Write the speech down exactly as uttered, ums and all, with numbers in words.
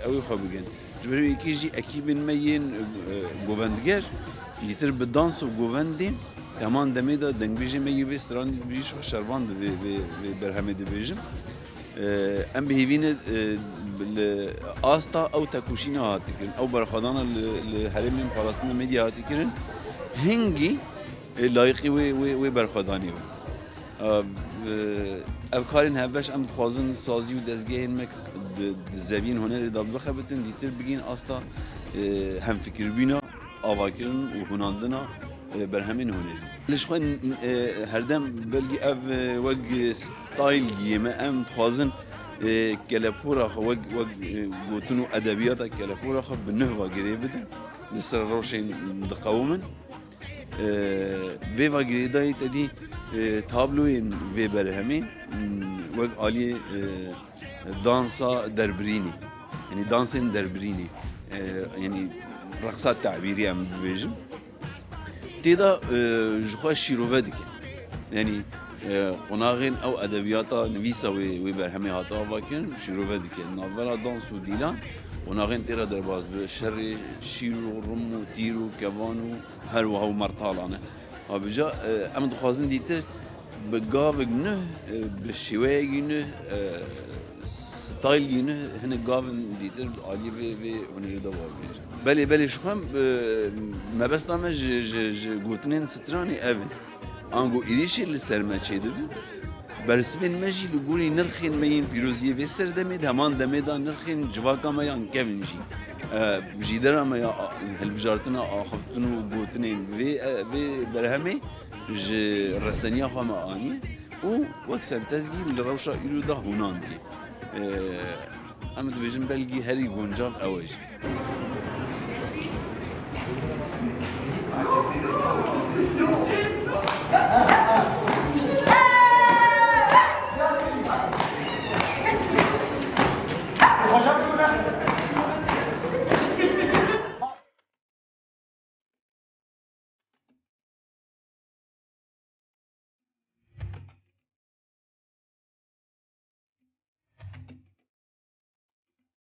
Ew ê xwe bigirin. Ji ber wê yekê jî ekîbên me yên, e, govendger, dîtir bi dans û govendê, heman demê de dengbêjê me yê vê stranê dibêjî ji xwe şervan di vê, vê, vê berhemê dibêjim. E, em bi hêvî ne, e, li asta ew tekoşîna hatikirin, ew berxwedana li, li herêmên parastina medya hatikirin, hingî, e, layiqî wê, wê, wê berxwedanê be. Ev, e, ev karên hevbeş em dixwazin sazî û dezgehên me di, di zeviyên hunerê de bixebitin, dîtir bigihîn asta, e, hemfikirbûna, avakirin û hunandina, e, berhemên hunerî. Li ji xwe, e, herdem belkî ev, e, wek stayl yê me em dixwazin, e, kelepora xwe wek, wek, e, gotin û edebiyata kelepora xwe bi nuh ve girê bidin. Li ser rewşên diqewimin. E, vê ve girêdayî te dî, e, tabloyên vê berhemê, m, wek aliyê, e, dansa derbirînê, yanî dansên derbirînê, e, yanî reqsa tebîrî em bibêjin. Tê de, e, ji xwe şîrove dike. Yanî, e, qonaxên ew edebiyata nivîsa wê, wê berhemê hate avakirin, şîrove dike. Navbera dans û dîlan, qonaxên tê re derbas bi şerê şîr û rim û tîr û kevan û her wiha û mertalan e. Ha, vêca, e, em dixwazin dîtir bi gavek nuh, e, bi şêweyekî nuh, e, stayl yî nuh, hinek gavin dîtir aliyê vê, vê hunerê de wabêjin. Belê, belê, ji xwe, e, mebesta me ji, ji, ji gotinên stranê ev in. Ango êrîşê li ser me çêdibe. Bersivên me jî li gorî nirxên me yên pîroziyê vê serdemê, di heman demê de nirxên civaka me yan kevin jî. E, jîdera me ya a-, hilbijartina axiftin û gotinên vê, e, vê berhemê ji reseniya xwe me aniye û wek sentezgî li rewşa îro de hûnandiye. E, em dibêjin belkî herî guncav ew e jî.